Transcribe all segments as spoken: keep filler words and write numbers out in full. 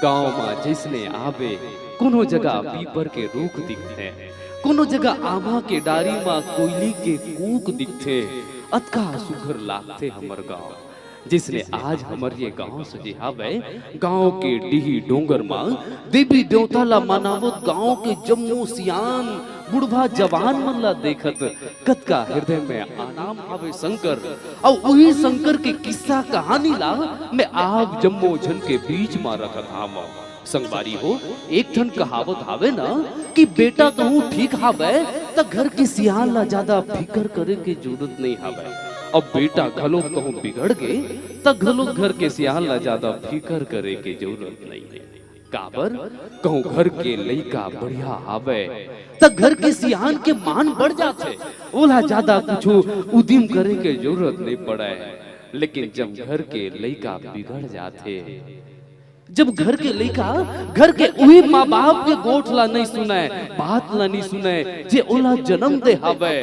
गांव म जइसने आबे, कोनो जगह पीपर के रूख दिखथे, कोनो जगह आमा के डारी म कोइली के कूक दिखथे। अतका सुघर लागथे हमर गांव। जइसने आज हमर ये गांव सजे हावय, गांव के डीही डोंगर म देवी देवता ला मनावत गांव के जम्मो सियान, बुढ़वा, जवान मन ला देखत कतका हृदय में आराम आवे शंकर। अउ उही शंकर के किस्सा कहानी ला मैं आप जम्मो झन के बीच म रखत हावव। संगवारी हो, एक ठन कहावत हावे न कि बेटा कहूँ ठीक हावय, त घर के सियान ला जादा फिकर करे के जरूरत नइ हावय। अब बेटा घलोक कहूँ बिगड़ गे, त घलोक घर के सियान ला जादा फिकर करे के जरूरत नइ हे। काबर? कहूँ घर के लइका बढ़िया हावय, त घर के सियान के मान बढ़ जाथे, ओला जादा कुछु उदिम करे के जरूरत नइ पड़य। लेकिन जब घर के लइका बिगड़ जाथे, जब घर के लइका घर के उही माँ बाप के गोठ ला नइ सुनय, बात ला नइ सुनय, जे ओला जन्म दे हावय,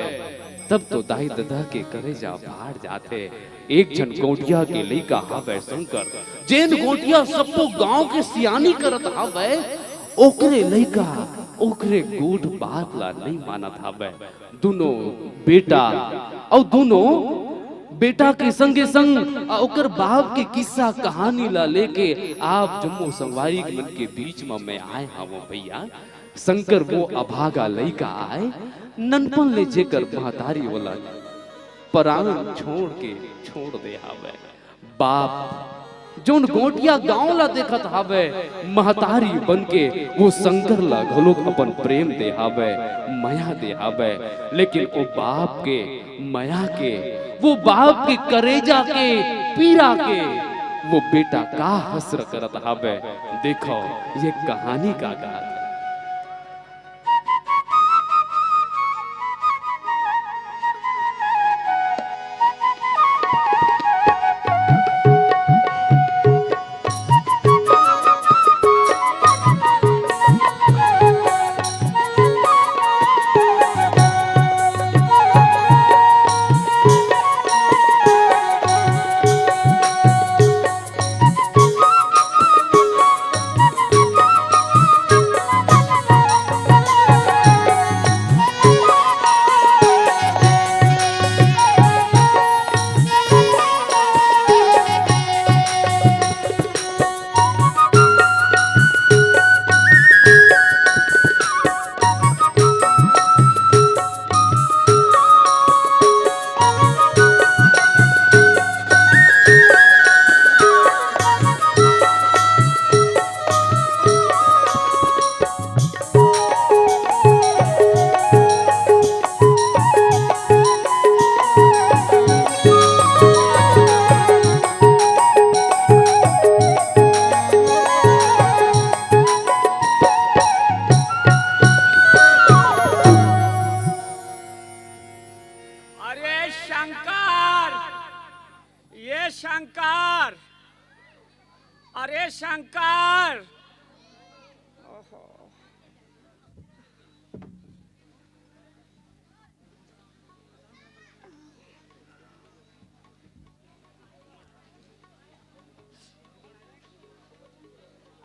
तब तो दाई ददा के करेजा फाट जाथे। एक झन गोंटिया के लइका हावय शंकर, जेन गोंटिया सब्बो गांव के सियानी करत हावय, ओकरे लइका ओकरे गोठ बात ला नइ मानत हावय। दुनो बेटा अउ दुनो बेटा के संगे संग आ ओकर बाप के किस्सा कहानी ला लेके आप जम्मो संगवारी मन के बीच म मैं आय हावों भैया। शंकर वो अभागा लइका आय, ननपन ले जेकर महतारी ओला परान छोड़ के छोड़ दे हावय। बाप, जउन गोंटिया गांव ला देखत हावय, महतारी बन के वो शंकर ला घलोक अपन प्रेम दे हावय, मया दे हावय, लेकिन वो बाप के मया के, वो बाप के करेजा के पीरा के वो बेटा का हसर करत हावय, देखव ये कहानी का कहत हे। अरे शंकर, ये शंकर, अरे शंकर। ओहो।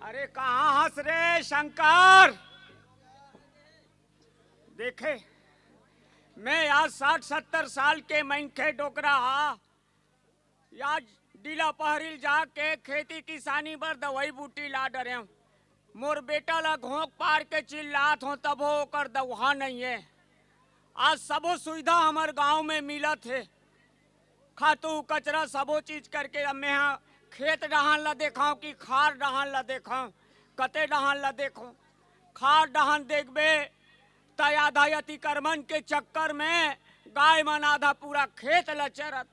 अरे कहाँ हस रे शंकर? देखे, मैं आज साठ सत्तर साल के मनखे डोकरा हा, आज डीला पहरी ल जाके खेती किसानी बर दवई बूटी ला डरेंव। मोर बेटा ला घोंक पार के चिल्लात हों, तभो ओकर दवहा नइये। आज सबो सुविधा हमर गांव में मिलत हे, खातू कचरा सबो चीज करके। अब मेंहा खेत डहान ला देखांव कि खार डहान ला देखांव, कते डहान ला देखों? खार डहान देखबे त आधा अतिक्रमण के चक्कर में गाय मन आधा पूरा खेत ला चरत।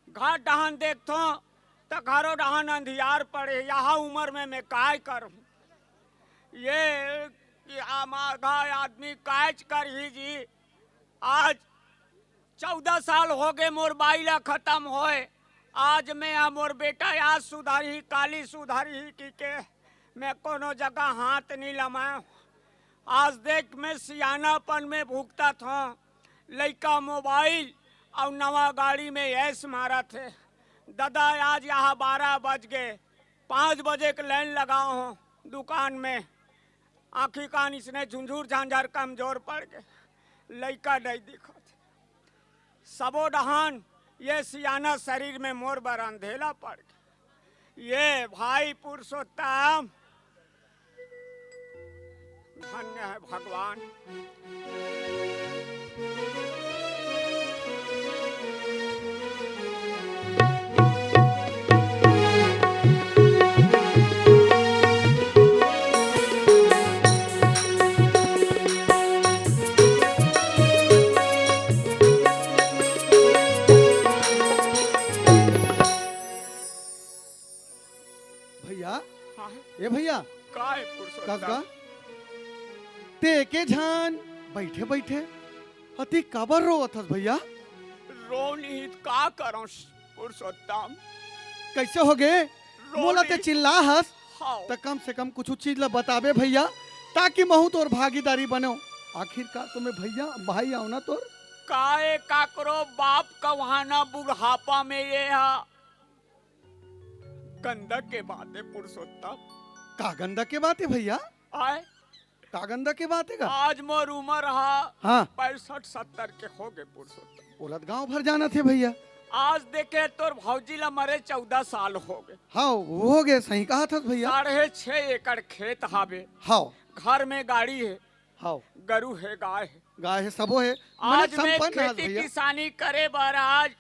घर डहान देखथों त घरो डहान अंधियार पड़े। यहा उमर में मैं काय करूं? ये, ये आमाधा आदमी कायच करही जी। आज चौदह साल होगे मोर बाई ला खतम होय। आज मेंहा मोर बेटा आज सुधरही, काली सुधरही कहिके मैं कोनो जगह हाथ नइ लमाएंव। आज देख मैं सियानापन में भुगतत हों। लइका मोबाइल अउ नवा गाड़ी में ऐश मारत हे। ददा, आज यहाँ बारह बज गे, पाँच बजे के लाइन लगाओ हो दुकान में। आँखी कान इसने झुंझुर झांझर कमजोर पड़ गे, लइका नहीं दिखत। सबो डहान ये सियाना शरीर में मोर बर अंधेला पड़ गे। ये भाई पुरुषोत्तम, धन्य है भगवान। भैया, हाँ। ए भैया, का है पुरुषोत्तम? कस गा? ते एके झन बइठे बइठे अति काबर रोवत हस भैया? रोव नहीं त का करंव पुरुषोत्तम? कइसे होगे? रोव मोला ते नहीं। चिल्ला हस, हाँ। त कम से कम कुछु चीज ला बताबे भैया, ताकि महूँ तोर भागीदारी बनेंव। आखिरकार तो मैं भैया भाई आंव ना तोर। का ए काकरो बाप कहाना बुढ़ापा में ये हा? गंदा के बात है पुरुषोत्तम। का गंदा के बात है भैया? आय? का गंदा के बात है का? आज मोर उमर हा हाँ। पैंसठ सत्तर के होगे पुरुषोत्तम। ओला त गांव भर जानत हे भैया। आज देखे तोर भौजी ला मरे चौदह साल होगे। हाँ, होगे, सही कहत हस भैया। साढ़े छह एकड़ खेत हावे। हाँ। घर में गाड़ी है। हाँ। गरु है, गाय है। गाय है, सबो है। मने आज मैं संपन्न हस खेती भैया। किसानी करे बर आज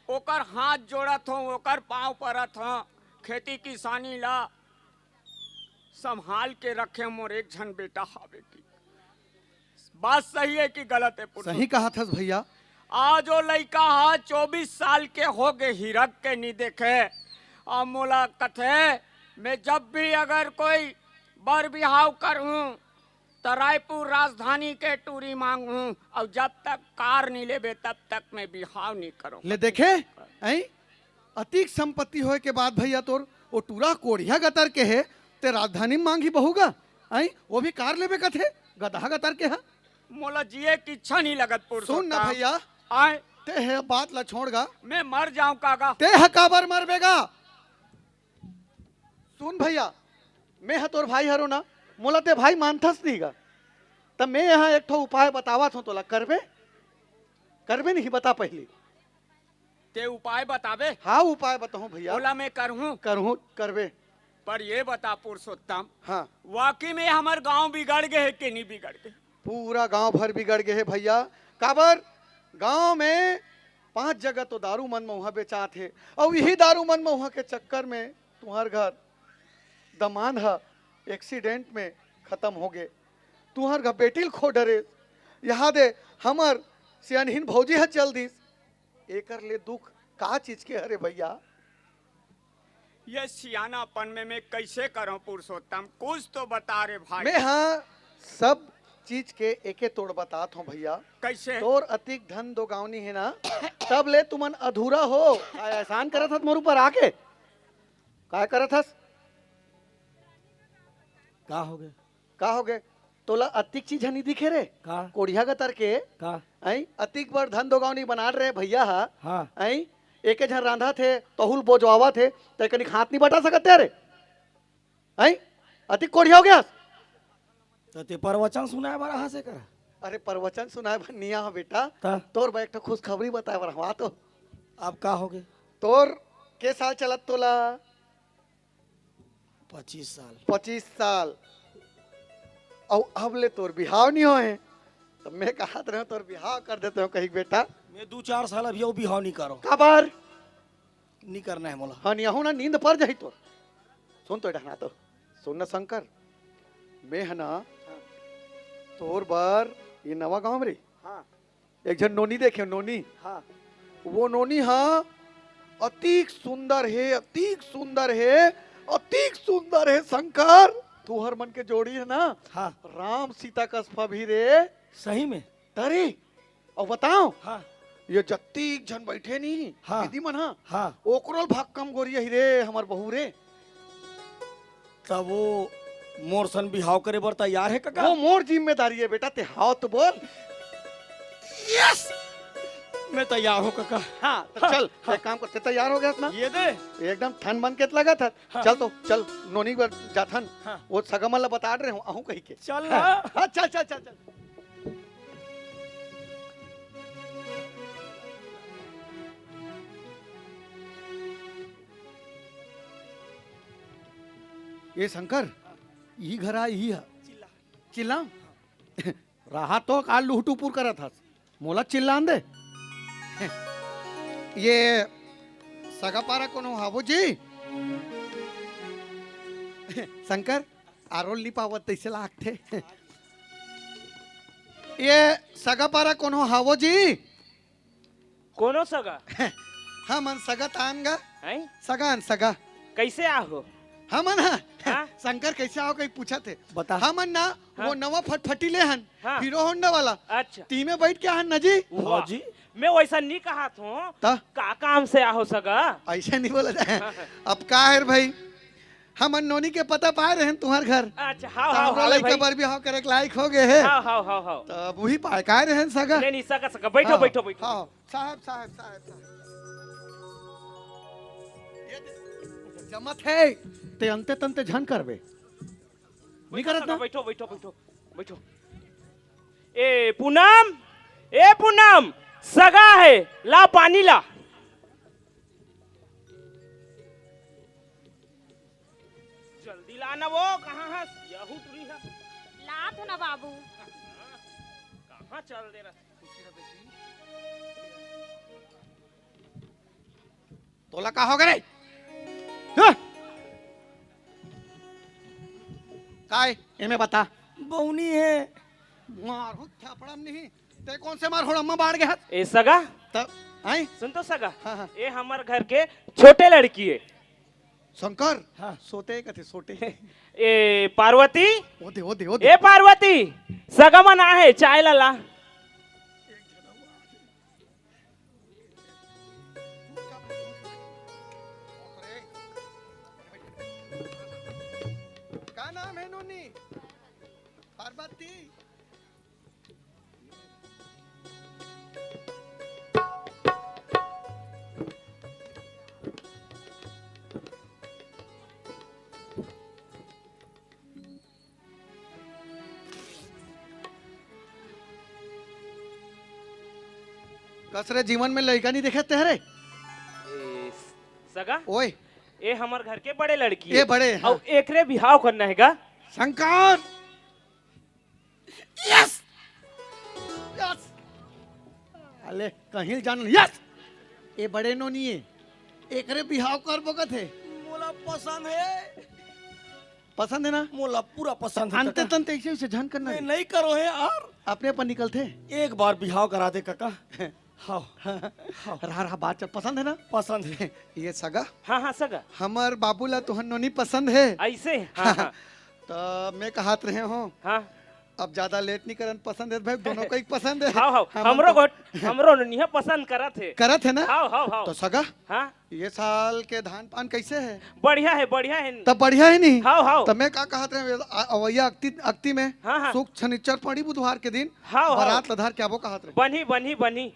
ओकर हाथ जोड़त हों, ओकर पाँव परत हों। खेती किसानी ला संभाल के रखे, मोर एक झन बेटा हावे की। बात सही है कि गलत है पुरुषोत्तम? सही कहत हस भैया। आज ओ लइका हा चौबीस साल के होगे, हिरक के नी देखे। अब मोला कथे, मैं जब भी अगर कोई बर बिहाव करहूँ, त रायपुर राजधानी के टूरी मांगहूँ, अउ जब तक कार नी लेबे, तब तक मैं बिहाव नी करंव। ले देखे, ऐं? अतिक संपत्ति होय के बाद भैया तोर ओ टूरा कोढ़िया गतर के हे, ते राजधानी म मांगही बहू गा? ऐं? वो भी कार लेबे कथे, गदहा गतर के हा। मोला जिए के इच्छा नी लगत पुरुषोत्तम। सुन ना भैया, आय। ते हे बात ला छोड़ गा। मैं मर जांव का गा? ते ह काबर मरबे गा? सुन भैया, मैं ह तोर भाई हरों ना, मोला ते भाई मानथस नहीं गा, त मैं यहाँ एक ठो उपाय बतावत हों तोला, करबे? करबे नहीं, बता पहली। ते उपाय बताबे? हाँ, उपाय बताहूँ भैया। ओला मैं करहूँ? करहूँ, करबे। पर ये बता पुरुषोत्तम, हाँ। वाकई में हमर गांव बिगड़ गे हे कि नहीं बिगड़ गे? पूरा गांव भर बिगड़ गे हे भैया। काबर? गांव में पांच जगह तो दारू मन मउहा बेचात हे, अउ इही दारू मन मउहा के चक्कर में तुंहर घर दमांद ह accident में खतम होगे, तुंहर घर बेटी ल खो डरे, यहाँ दे हमर सियानहिन भौजी ह चल दिस। एकर ले दुख का चीज के हरे भैया? ये सियानापन में मैं कइसे करंव पुरुषोत्तम? कुछ तो बता रे भाई। मैं हाँ सब चीज के एके तोड़ बतात हों भैया। कइसे? तोर अतिक धन दोगौनी हे ना, तब ले तुमन अधूरा हो। का एहसान करत हस मोर ऊपर आके? का करत हस? का होगे? का होगे? तोला अतिक चीज ह नी दिखे रे? का? कोढ़िया गतर के। का? ऐं? अतिक बड़ धन दोगौनी बनात रहे भैया हा। हाँ। ऐं? एके झन रांधत हे, तहू ल बोजवावत हे, तैं कनिक हाथ नी बटा सकत हे रे? ऐं? अतिक कोढ़िया हो गे हस। त ते प्रवचन सुनाय बर आए हस करा? अरे, प्रवचन सुनाय बर नी आंव बेटा। त? तोर बर एक ठो खुशखबरी बताय बर आंव तो। अब का होगे? तोर के साल चलत तोला? पच्चीस साल। पच्चीस साल। अउ अब ले तोर बिहाव नी होय हे। त मैं कहत रहेंव तोर बिहाव कर देतेंव कहिके बेटा। मैं दू चार साल अभी अउ बिहाव नी करंव। काबर? नी करना हे मोला। हाँ, नी आहू ना, नींद पर जाही तोर। सुन तो डहना तो। सुन ना शंकर, मैं ह ना तोर बर ये नवा गांव में रे। हाँ। एक झन नोनी देखे, नोनी। हाँ। वो नोनी हा अतिक सुंदर हे, अतिक सुंदर हे, अतिक सुंदर हे शंकर। तुंहर मन के जोड़ी हे ना, हाँ। राम सीता कस फबही रे। सही में? तरी, अउ बताओ, हाँ। ये जत्तीक झन बइठे नी, हाँ। दीदी मन हा, हाँ। ओकरो ले भक्कम गोरी अही रे, हमर बहू रे। त वो मोर सन बिहाव करे बर तैयार हे कका? वो मोर जिम्मेदारी हे बेटा, ते हाव तो बोल। Yes! मैं तैयार हूँ कका। हाँ, तो हाँ, चल, हाँ। एक काम करते, तैयार हो गया ना? ये दे। एकदम ठन मन के लगा था। हाँ। चल तो, चल, नोनी बर जाथन। हाँ। वो सगा मन ला बता रहे हूँ, आहूँ कही के। चल ना। हाँ, चल, चल, चल, चल। ए शंकर, ई घर आ, ई ह। चिल्ला। चिल्ला? रहा तो का लुहटुपुर करत हस, मोला चिल्लान दे। ये सगा पारा कोनो हावो जी? शंकर, आरोल नी पावत तैसे लागथे। ये सगा पारा कोनो हावो जी? कोनो सगा? हमन सगा तान गा। हैं? सगा अन सगा। कैसे आहो? हमन ह? हाँ? शंकर कैसे आहो कहीं पूछत हे। बता। हमन ना हाँ? वो नवा फटफटी ले हन, हाँ। हीरो होंडा वाला। अच्छा। तीमे बैठ के हन ना जी। वाह। हाँ जी। मैं वैसा नहीं कहा था। त? का काम से आहो सगा? ऐसे नहीं बोला जाए। हाँ, हाँ। अब का है रे भाई, हमन नोनी के पता पाए रहन तुम्हार घर। अच्छा, हाँ, त हाँ, हमरो हाँ, लइका भाई। बर बिहाव करे के लायक हो गए हे। हाँ, हाँ, हाँ, हाँ। त अब वही पाए काय रहन सगा। नहीं, नहीं, सगा, सगा। बैठो, हाँ, बैठो, बैठो। हाँ, साहब, साहब, साहब, साहब। ये दे, जमत है। ते अंते तंते झन करबे। नहीं बैठो, करत सगा, ना? बैठो, बैठो, बैठो, बैठो। ए पूनम, ए पूनम, सगा है, ला पानी ला। जल्दी ला ना वो, कहाँ हस? यहू टुरी हस। लात हो ना बाबू। कहाँ चल दे रहा? तोला का हो गे रे? हाँ? काय? एमे बता। बौनी है। मारो थपड़म नहीं। ते कौन से मार होड़म्मा बाढ़ गया? ए सगा? तब, आई? सुन तो सगा। हाँ, हाँ। ए हमर घर के छोटे लड़की है। शंकर? हाँ। सोते कथे, सोते। ए पार्वती? ओदे, ओदे, ओदे। ए पार्वती, सगा मन आहे, चाय ला ला। का नाम है नोनी? पार्वती? कस रे, जीवन में लइका नहीं देखे तेहरे? ए, सगा? ओए। ए हमर घर के बड़े लड़की ए है। बड़े, हाँ। अउ एकरे बिहाव करना है गा। शंकर! यस! यस! अले, कहीं जान, यस! ए बड़े नोनी है। एकरे बिहाव कर बगत है। मोला पसंद है। पसंद है ना? मोला पूरा पसंद है अंते काका। तंते ऐसे उसे झन करना मैं रे। नहीं करो है यार। अपने अपन निकलते। एक बार बिहाव करा दे काका। हाँ। हाँ। रहा, रहा, बात चल, पसंद है ना? पसंद है। ये सगा? हाँ, हाँ, सगा। हमर बाबू ला तुहन नोनी पसंद है। ऐसे? हाँ, हाँ। तो मैं कहत रहे हूँ। हाँ। अब ज्यादा लेट नहीं करन, पसंद है भाई, दोनों को ही पसंद है। हाँ, हाँ, हमन हमरो तो गोट, हमरो नोनिया पसंद करत है। करत है ना? हाँ, हाँ, हाँ। तो सगा? हाँ। ये साल के धान पान कैसे है? बढ़िया है, बढ़िया है। तब बढ़िया है नहीं? हाँ, हाँ। तब मैं का कहत रहे, आ, अवैया अक्ति, अक्ति में हाँ, हाँ। शुक, शनिचर पड़ी बुधवार के दिन हाँ, हाँ। बारात लधार के आबो कहत रहे। बनी, बनी, बनी।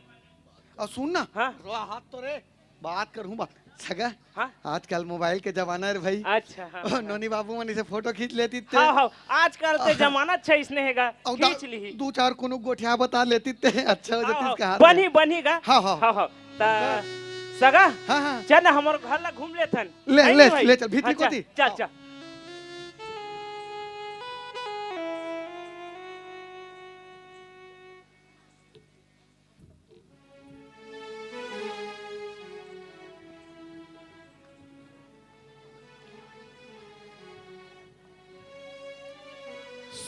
अउ सुन ना, हाँ। रो हाथ तो रे, बात करहूँ बात। सगा, हाँ। आजकल मोबाइल के जमाना है रे भाई। अच्छा, हाँ, ओ, हाँ। नोनी बाबू मन इसे फोटो खींच लेती ते। हाँ, हाँ, आजकल ते हाँ। जमाना अच्छा इसने हैगा, अउ दा-, खींच ली। दू चार कोनो गोठिया बता लेती ते, अच्छा हो हाँ, जाती हाँ, इसका हाथ बनी, में। बनी गा। हाँ, हाँ। हाँ, हाँ। त हाँ। सगा, हाँ, हाँ। चल ना हमर घर ला घूम लेथन। ले, है ले, नहीं भाई? ले चल, भीतरी हाँ, कोती। चल, चल, हाँ। चल।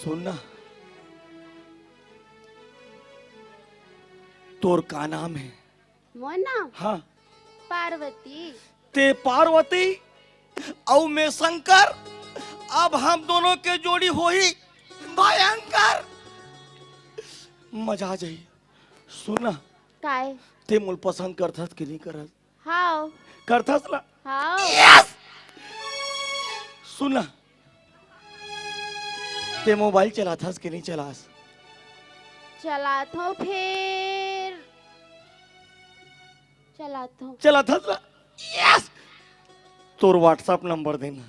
सुन ना, तोर का नाम है? मोर नाम? हाँ। पार्वती। ते पार्वती अउ मैं शंकर, अब हम दोनों के जोड़ी होही भयंकर। मजा आ जाही। सुन ना, काय? ते मोल पसंद करथस कि नहीं करस? हाव। करथस ना? हाव। यस! सुन ना, ते मोबाइल चलाथस कि नहीं चलास? चलात हूँ, फिर चलाथों। चलाथस ना? यस। तोर WhatsApp नंबर देना।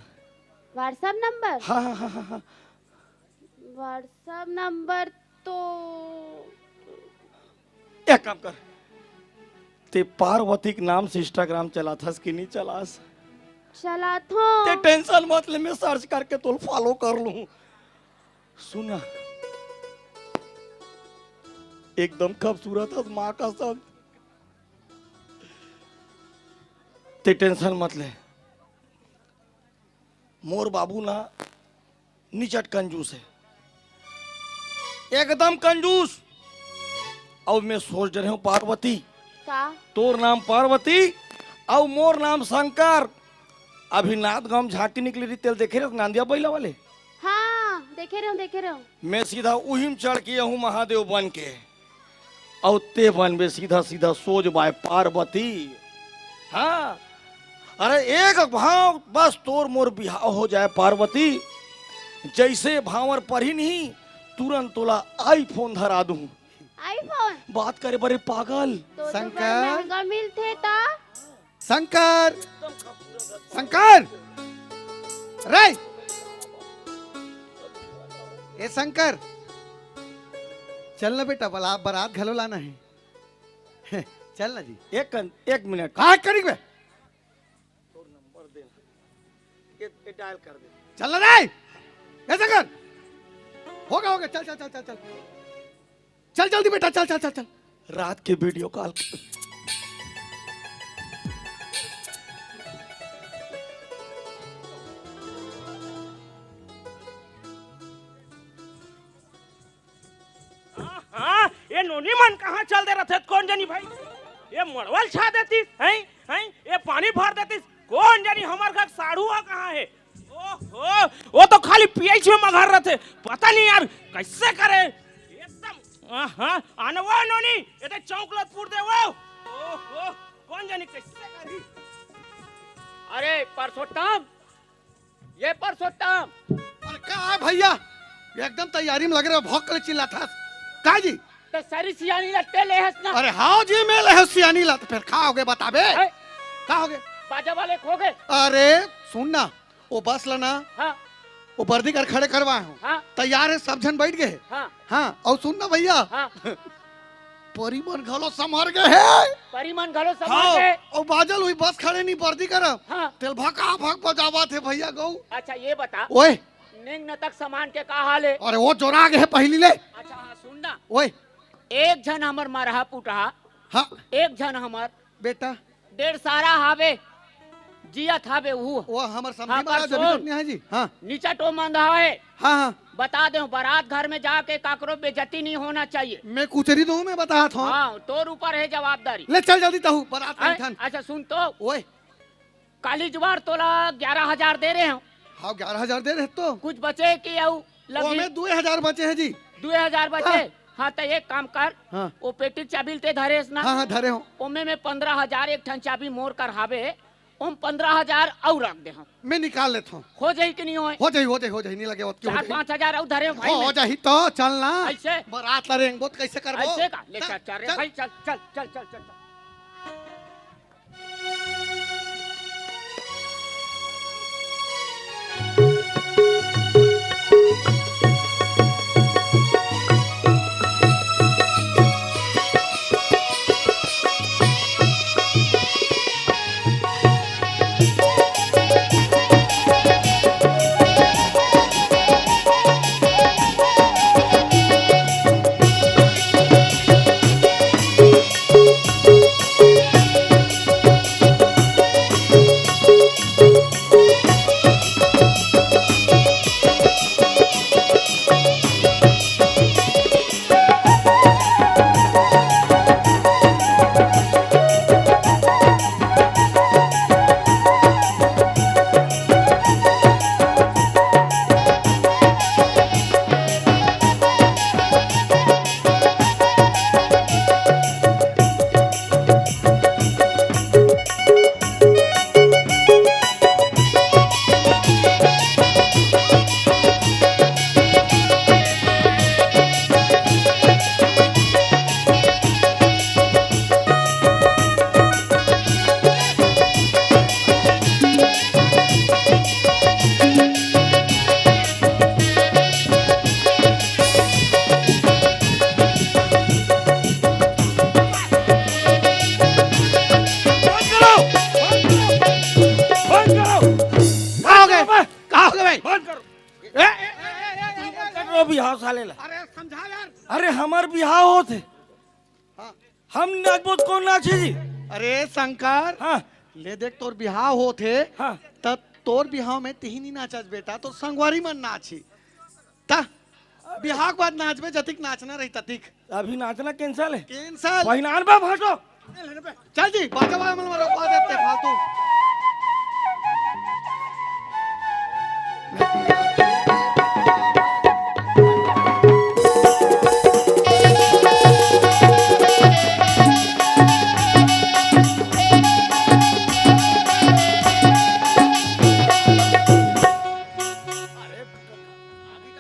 WhatsApp number? हाँ, हाँ, हाँ, हाँ, हाँ। WhatsApp नंबर तो एक काम कर, ते पार्वती के नाम से Instagram चलाथस कि नहीं चलास? चलाथों। ते tension मत ले, मैं search करके तोल follow कर लूँ। सुना, एकदम खूबसूरत हस माँ कसम। ते tension मत ले, मोर बाबू ना निचट कंजूस हे, एकदम कंजूस। अउ मैं सोच डरे हूँ पार्वती, का? तोर नाम पार्वती अउ मोर नाम शंकर। अभी नांदगांव झांकी निकली रही, तेला देखे रहे नांदिया बइला वाले? हाँ, देखे रहे हूँ, देखे रहे हूँ। मैं सीधा उही म चढ़ के आहूँ महादेव बन के। अउ ते बनबे सीधा सीधा सोज बाय पार्वती। हाँ, अरे एक भांव बस तोर मोर बिहाव हो जाय पार्वती, जइसे भांवर परही नहीं, तुरंत तोला iPhone धरा दूं। iPhone? बात करे बरे पागल। तो, तो शंकर। बड़ा महंगा मिलथे ता। शंकर, शंकर, रे, ए शंकर, चल ना बेटा, बला-, बारात घलो लाना हे। चल ना जी। एक कन-, एक मिनट। का करी बे? तोर नंबर दे ना। ये, ये डायल कर दे। चल ना रे, ए शंकर, होगे, होगे, चल, चल, चल, चल, चल। चल जल्दी बेटा, चल, चल, चल, चल। रात के video call। हाँ, हाँ, ये नोनी मन कहाँ चल दे रथे, कोन जनी भाई? ये मड़वल छा देतिस, हैं? हैं? ये पानी भर देतिस, कोन जनी हमर घर साढ़ू ह कहाँ हे? ओहो, वो तो खाली पियइच में मगन रथे। पता नहीं यार, कइसे करे? एकदम, आहा, आने वो नोनी, ये तो चौक लतपुर दे वो। ओहो, कोन जनी कइसे करही? अरे, परसोत्तम, ये परसोत्तम। अरे, का हे भइया? एकदम तैयारी में लगे रहे, भौंक के चिल्लाथस। का जी? त सारी सियानी ला ते ले हस ना? अरे हाँ जी, मैं ले हस सियानी ला, त फेर का होगे बताबे? हैं? का होगे? बाजा वाले खो गए। अरे सुन ना, वो बस ला ना, हाँ। वो बर्दी कर खड़े करवाए हँव। हाँ। तैयार हे, सब झन बइठ गे हे। हाँ। हाँ, अउ सुन ना भइया, हाँ। परी मन घलो समर गे हे। परी मन घलो समर हाँ, गे। अउ बाजा ल उही बस खड़े नहीं बर्दी कर। हाँ। तेला भका भक बजावत हे भइया गउ। अच्छा ये बता। ओए। नेंग नतक समान के का हाल हे? अरे वो जोरा गे हे पहिली ले। अच्छा हाँ, सुन ना। ओए। एक झन हमर मरहा पुटहा, हाँ। एक झन हमर बेटा। डेढ़ सारा हावे, जियत हावे उहू। वो हमर समधी हाँ, महाराज अभी परसों। तक नहीं आए जी। हाँ। निचट ओ मंद हावे। हाँ, हाँ। बता देंव, बारात घर में जाके काकरो बेइज्जती नहीं होना चाहिए। मैं कुचरी दूँ, मैं बताथों। हाँ, तोर ऊपर हे जवाबदारी। ले चल जल्दी तहू, बारात में हैं? ठन। अच्छा सुन तो। ओए। काली जुवार तोला ग्यारह हजार दे रहे हँव। हाँ, ग्यारह हजार दे रहे तो। कुछ बचे कि अउ लगही? ओमे दुए हजार बचे हे जी। दुए हजार बचे? हाँ। हाँ, त एक काम कर, हाँ। वो पेटी के चाबी ल ते धरे हस ना? हाँ, हाँ, धरे हँव। ओमे में पंद्रह हजार एक ठन चाबी मोर कर हावे, ओम पंद्रह हजार अउ रख दे हँव। मैं निकाल लेथों। हो जाही कि नहीं होय? हो जाही, हो जाही, हो जाही, नहीं लगे ओतकी हो चार जाही। पाँच हजार अउ धरे हँव भाई हो, मैं। हो जाही तो चल ना। अइसे? बारात ला रेंगबो त कइसे करबो? अइसे का? ले चल, चल, चल रे चल। भाई, चल, चल, चल। ए, ए, ए, ए, ए, ए, ए, रो बिहाव साले ला। अरे समझा यार। अरे हमर बिहाव होत हे। हाँ। हम नाचबो त कोन नाची जी? अरे शंकर, हाँ। ले देख, तोर बिहाव होत हे, हाँ। त तोर बिहाव में तिही नी नाचस बेटा, तोर संगवारी मन नाची। त बिहाव के बाद नाचबे, जतिक नाचना रही ततिक। अभी नाचना cancel हे। Cancel। पहिनान बा भाटो। चल जी, बाजा वाला मन रोकवा देते फालतू।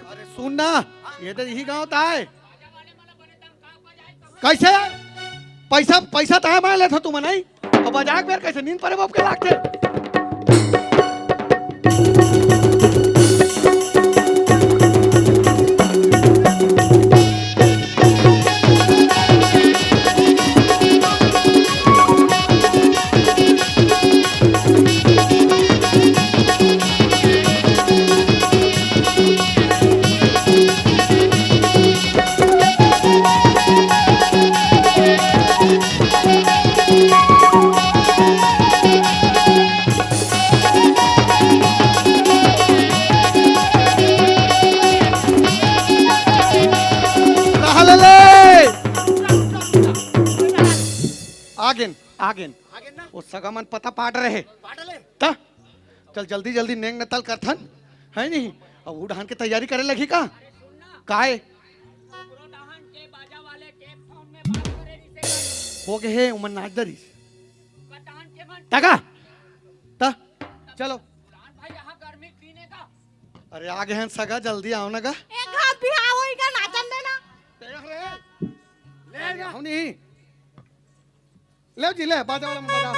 अरे सुन ना, ये तो यही गांव त आय। कैसे? पैसा, पैसा त मैं लेथों तुमन, नहीं? अब बजा के बेर कैसे नींद परे बाप के लागथे? Again, again. आगेन ना? वो सगा मन पता पाट रहे। पाट ले। त चल जल्दी जल्दी नेंग नतल करथन, है नहीं? अब वो डहान के तैयारी करे लगही का? काहे? हो गे हे, उमन नाच डरिस। तगा? त चलो। अरे आ गे हन सगा, जल्दी आओ ना गा। एक हाथ बिहाव होई का नाचन देना। ले आओ नहीं। ले जी, ले, बाजा वाला में बजा।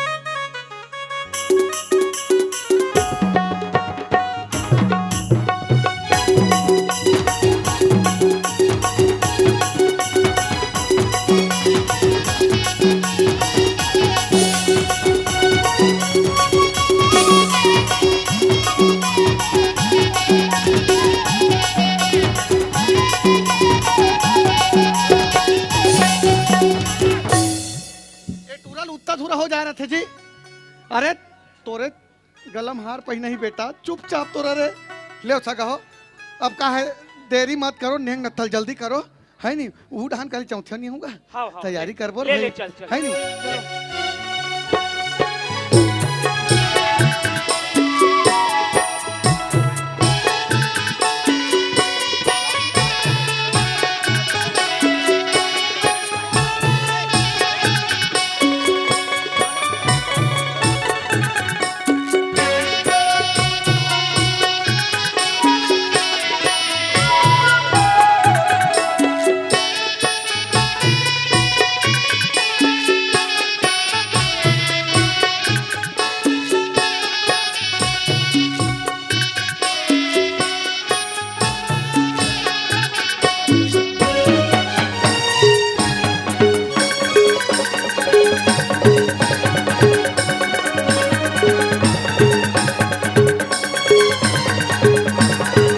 ये टूरा ल उत्ता धुरा हो जा रहा थे जी। अरे तोरे गलम हार पहिना ही बेटा, चुपचाप तोरा रे। ले सगा हो, अब का है, देरी मत करो, नेंग नत्थल जल्दी करो, है नी? उहू डहान काली चौथिया नहीं होगा। हाँ, हाँ, तैयारी ले, करबो ले, रे, ले, चल, चल। है नी?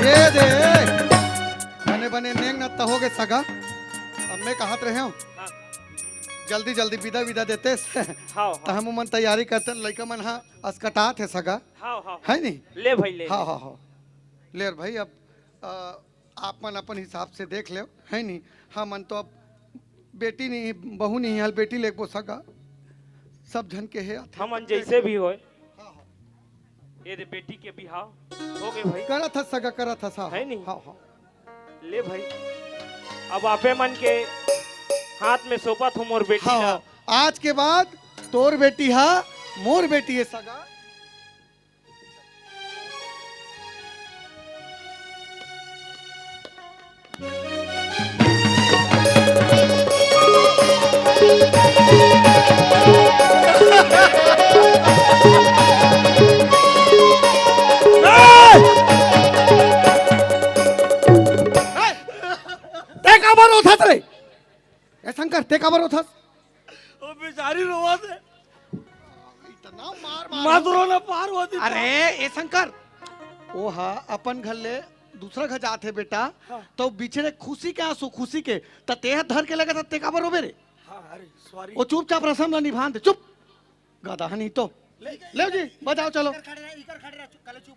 ये दे, बने बने नेंग नत्ता हो गे सगा। अब मैं कहत रहे हूँ, हाँ। जल्दी जल्दी विदा विदा देते। हाँ, हाँ। त हम मन तैयारी करते, लइका मन हा अस्कटात हे सगा। हाँ, हाँ, है नी? ले भाई, ले, हाँ, ले। हाँ, हाँ। ले भाई, अब, अ, आप मन अपन हिसाब से देख लेव, है नी? हमन तो अब बेटी नहीं, बहू नहीं, हल बेटी लेगबो सगा। सब झन के हे आथे। हमन जैसे भी होय। हाँ, हाँ। ये दे बेटी के बिहाव हो गे भाई। करत हस सगा, करत हस, हाँ, है नी? हाँ, हाँ। ले भाई, अब आपे मन के हाथ में सौंपत हूँ मोर बेटी हाँ, ला। आज के बाद तोर बेटी हा मोर बेटी हे सगा। तैं काबर रोथस रे? ए शंकर, तैं काबर रोथस? ओ बेचारी रोवत हे। इतना मार मार मत रो ना पार्वती। अरे ए शंकर, ओ हा अपन घर ले दूसरा घर जात हे बेटा, हाँ। तो बिछड़े खुशी के आंसू, खुशी के, त तेहा धर के लगा था, ते काबर रोबे रे? हाँ, अरे, सॉरी। वो चुपचाप रसम ला निभान दे, चुप। गधा नहीं तो। ले, ले जी, बजाओ, चलो। इकर खड़े रह, इकर खड़े रह, चुप, कले चुप।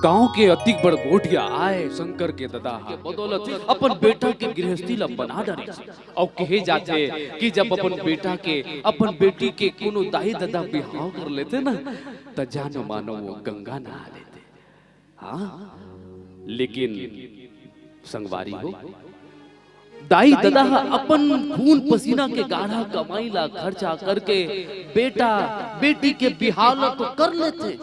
गांव के अतिक बड़ गोठिया आय शंकर के ददा ह बदौलत अपन बेटा के गृहस्थी ल बना डरिस। अउ कहे जाथे कि जब अपन बेटा के, अपन बेटी के कोनो दाई ददा बिहाव कर लेथे ना, त जानो मानो वो गंगा नहा लेथे। हाँ, लेकिन संगवारी हो, दाई ददा ह अपन खून पसीना के गाढ़ा कमाई ला खर्चा करके बेटा बेटी के बिहाव ला तो कर लेथे,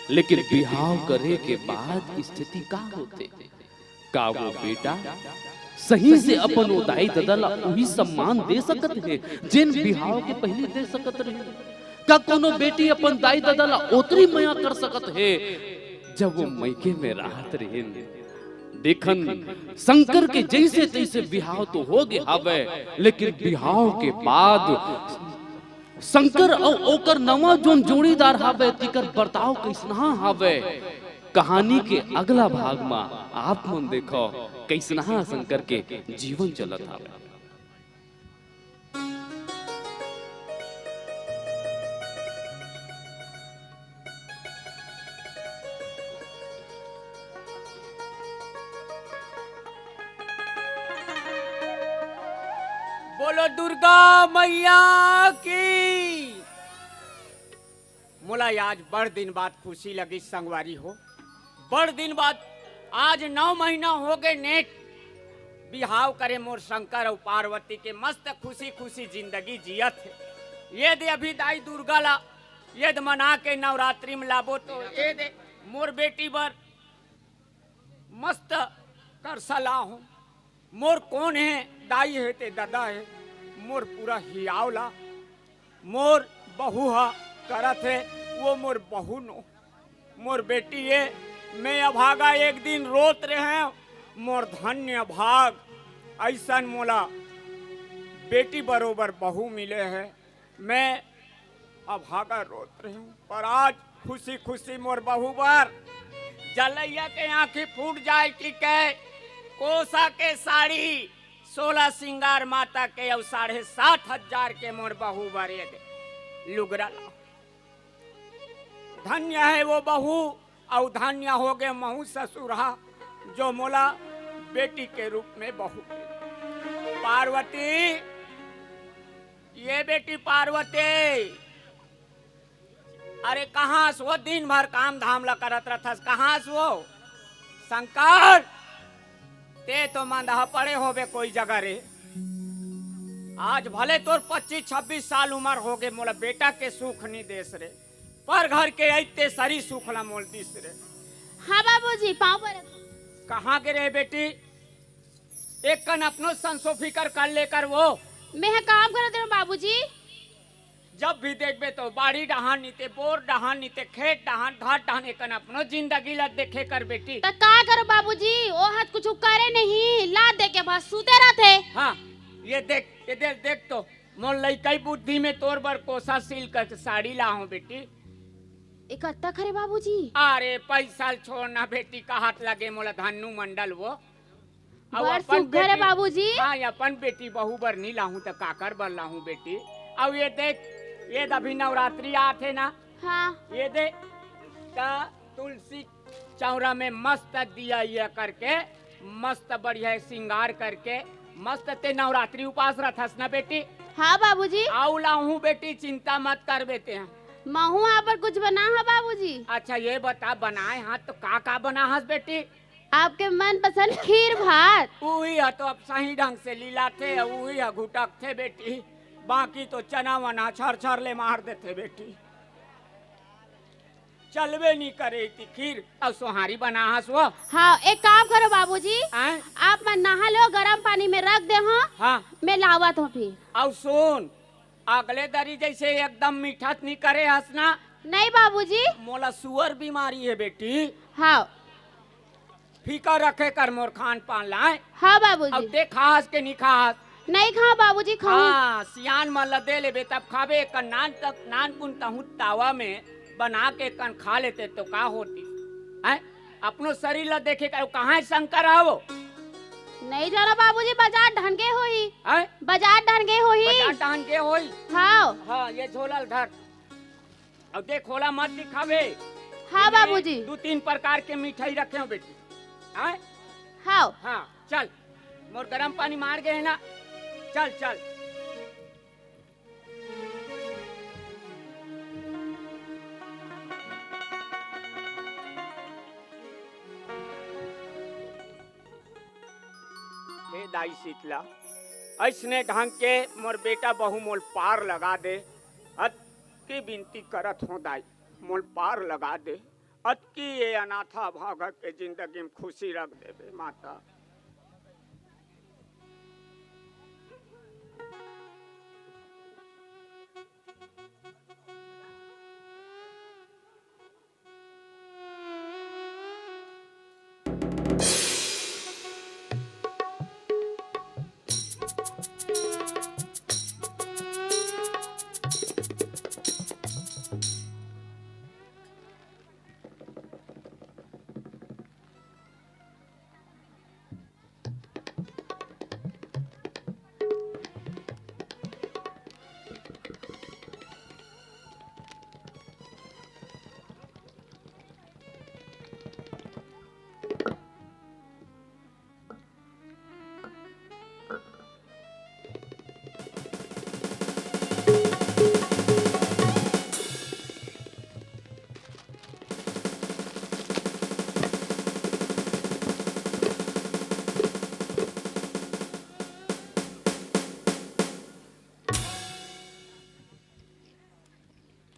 लेकिन बिहाव करे के बाद स्थिति का होथे? का वो बेटा सही से अपन वो दाई ददा ला उही सम्मान दे सकत हे, जेन बिहाव के पहिली दे सकत रहे? का कोनो बेटी अपन दाई ददा ला ओतरी मया कर सकत हे, जब वो मइके में रहत रहिन? देखन, शंकर के जइसे तइसे बिहाव तो हो गे हवय, लेकिन बिहाव के बाद शंकर अउ ओकर नवा जोन जोड़ीदार हवय, तिकर बर्ताव कइसना हवय? कहानी के अगला भाग म आप मन देखव, कइसना शंकर के जीवन चलत हवय। बोलो दुर्गा मैया की। मोला आज बड़ दिन बाद खुशी लगिस संगवारी हो, बड़ दिन बाद। आज नौ महीना हो गे नेट बिहाव करे मोर शंकर अउ पार्वती के, मस्त खुशी खुशी जिंदगी जियत हे। ये दे अभी दाई दुर्गा ला ये दे मना के नवरात्रि में लाबो तो ये दे मोर बेटी बर मस्त करसा लाहूं। मोर कोन हे, दाई हे ते ददा हे, मोर पूरा हियाव ला मोर बहू ह करत हे, वो मोर बहू नो, मोर बेटी ए। मैं अभागा एक दिन रोत रहेंव, मोर धन्य भाग, अइसन मोला बेटी बरोबर बहू मिले हे। मैं अभागा रोत रहेंव, पर आज खुशी खुशी मोर बहू बर जलैया के आंखी फूट जाय कि कहे कोसा के साड़ी, सोलह सिंगार माता के अउ साढ़े सात हजार के मोर बहू बर ए दे लुगरा ला। धन्य हे वो बहू, अउ धन्य हो गे महू ससुरा, जो मोला बेटी के रूप में बहू। पार्वती, ये बेटी पार्वती, अरे कहाँ से वो दिन भर काम धाम ला करत रथस, कहाँ से वो? शंकर, ते तो मंदहा पड़े होबे कोई जगह रे। आज भले तोर पच्चीस छब्बीस साल उम्र हो गे, मोला बेटा के सुख नी देस रे, पर घर के अइते सरी सुख ला मोल दिस रे। हाँ बाबूजी, पाँव पर। कहाँ गे रहे बेटी? एक कन अपनो संसो फिकर कर लेकर वो। मैं ह काम करत रहूं बाबूजी। जब भी देखबे तो बाड़ी डहान नीते, बोर डहान नीते, खेत डहान, धार डहान, एकन अपनो जिंदगी ला देखे कर बेटी। त का करो बाबूजी, ओ हत कुछ करे नहीं, ला दे के बस सूते रहते। हाँ, ये देख, ये देख, देख तो, मोर लइकई बुद्धि में तोर बर कोसा सिल्क के साड़ी लाहूं बेटी। एक अत्ता खरे बाबूजी। अरे पैसा ल छोड़ ना बेटी, कहत लगे मोला धन्नू मंडल वो। अउ बड़ अपन सुघर हे बेटी, बाबूजी। हाँ, अपन बेटी बहू बर नी लाहूं त काकर बर लाहूं बेटी? अउ ये देख, ये अभी नवरात्रि आत हे ना? हाँ। ये दे, त तुलसी चौरा में मस्त दिया ये करके, मस्त बढ़िया सिंगार करके, मस्त ते नवरात्रि उपास रथस ना बेटी? हाँ बाबूजी। अउ लाहूं बेटी, चिंता मत कर बेटी। महूं आप बर कुछ बनाहंव बाबूजी। अच्छा ये बता, बनाए हस तो का का बनाहस बेटी? आपके मनपसंद खीर भात। उही ह तो अब सही ढंग से लिलाथे, उही ह घुटकथे बेटी, बाकी तो चना वना छर छर ले मार देथे बेटी। चलबे नी करे इती खीर अउ सोहारी बनाहस वो। हाँ, एक काम करो बाबूजी, आय? आप मन नहा लो, गरम पानी में रख दे हो, हाँ। मैं लावत हों फिर। अउ सुन, अगले दरी जइसे एकदम मीठा नी करे हस ना। नहीं बाबूजी। मोला सुअर बीमारी हे बेटी। हाँ। फीका रखे कर मोर खान पान ला, आय? हाँ बाबूजी। अउ ते खाहस के नी खाहस? नहीं खांव बाबूजी, खांव। हाँ, सियान मन ला दे लेबे तब खाबे। एक नान तक, नानकुन तहूं तावा में बना के कन खा लेते तो का होतिस? हैं? अपनो शरीर ला देखे कर, कहाँ शंकर हवो? नहीं जानो बाबूजी, बाजार ढंगे होही। हैं? बाजार ढंगे होही। बाजार ढंगे होही। हाँ। हाँ, ये झोला ल धर। अउ देख, ओला मत दिखावे। हाँ एमे बाबूजी। दू तीन प्रकार के मिठाई रखे हों बेटी। हैं? हाँ। हाँ, चल। मोर गरम पानी मार गे हे ना। चल, चल। हे दाई शीतला, अइसने ढंग के मोर बेटा बहू मोल पार लगा दे। अतकी बिनती करत हों दाई, मोल पार लगा दे। अतकी ये अनाथा भागा के जिंदगी में खुशी रख देबे माता।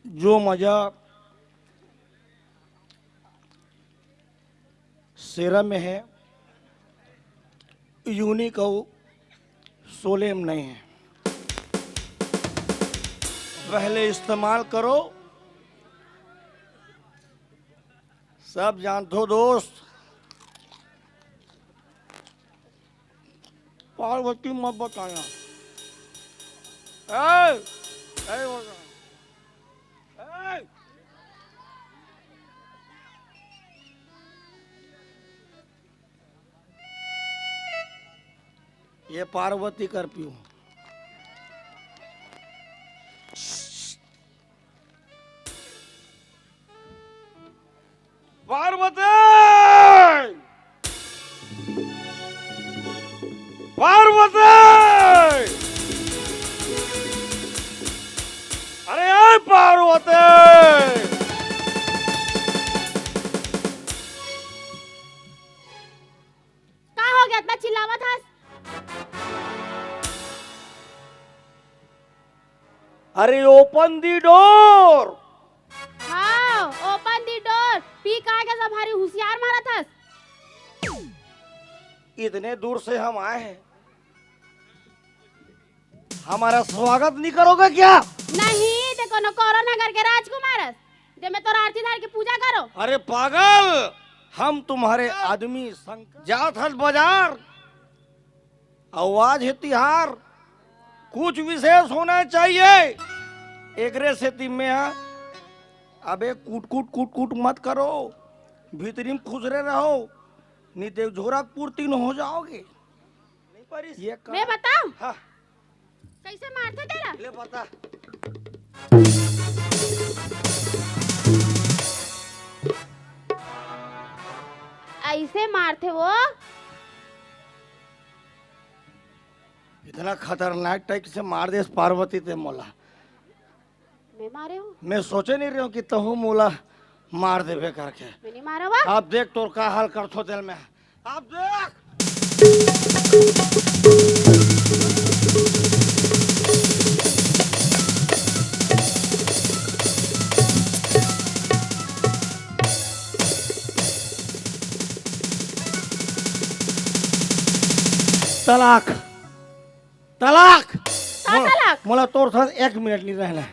जो मजा सेरा में है, यूनिक अउ सोले में नहीं है। पहले इस्तेमाल करो, सब जानथो दोस्त। पार्वती मत बताया। ए, ए, ए। ये पार्वती कर पीऊ। पार्वती! पार्वती! अरे ए पार्वती! का हो गया, इतना चिल्लावत हस? अरे open the door। हाँ, open the door। पी का के सब भारी हुसियार मारत हस। इतने दूर से हम आए हैं, हमारा स्वागत नहीं करोगे क्या? नहीं, ते कोनो कोरोना घर के राजकुमार हस, जे में तोर आरती धार के पूजा करो। अरे पागल, हम तुम्हारे आदमी शंकर। जात हस बाजार, अउ आज हे तिहार, कुछ विशेष होना चाहिए। एकरे सेती में हा, अबे कुट कुट कुट कुट मत करो, भीतरी में खुसरे रहो, नहीं तो झोरा पूर्ति न हो जाओगे। ये कर। मैं बताऊं? हाँ। कैसे मारथे तेला? ले बता। ऐसे मारथे वो। इतना खतरनाक टाइप से मार देस पार्वती ते मोला। मैं मारे हूँ? मैं सोचे नहीं रहे हूँ कि तहूँ मोला मार देबे करके। मैं नहीं मारा हुआ। अब देख तोर का हाल करथो तेल में। अब देख। तलाक। तलाक। का मो-, तलाक? मोला तोर साथ एक मिनट नहीं रहना है।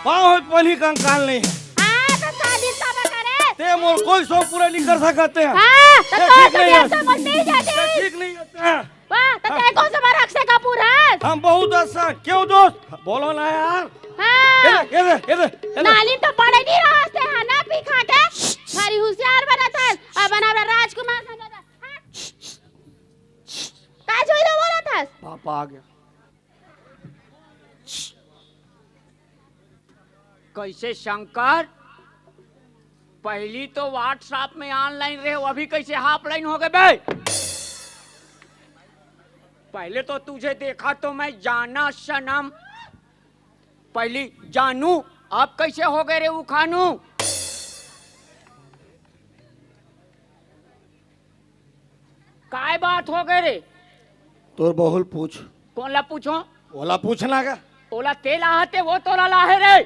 पाँव हे पहली कंकाल नहीं है। हाँ, तो शादी कब करे? ते मोर कोई शौक पूरा नहीं कर सकते हैं। हाँ, तो ये तोर ठीक नहीं है। तो मोर नहीं जाती। ये ठीक नहीं होता है। वाह, तो हाँ। ते कौन सा मारा अक्षय कपूर है? हम बहुत अच्छा। क्यों दोस्त? बोलो ना यार। हाँ। ये दे, ये दे, ये दे, ये दे। नाली तो पड़े नहीं रहा से है ना पी खा के। भारी होशियार बना था। अब बना रहा राजकुमार समझा था। हाँ। का जोई लो बोला था? पापा आ गया। कैसे शंकर? पहली तो WhatsApp में ऑनलाइन रहे, अभी कैसे ऑफलाइन हो गए बे? पहले तो तुझे देखा तो मैं जाना सनम, पहली जानू, अब कैसे हो गए रे उखानू? काय बात हो गए रे? तोर बहुल पूछ। कौन ला पूछो? ओला पूछना का? ओला ते लाहते, वो तोला लाहे रे।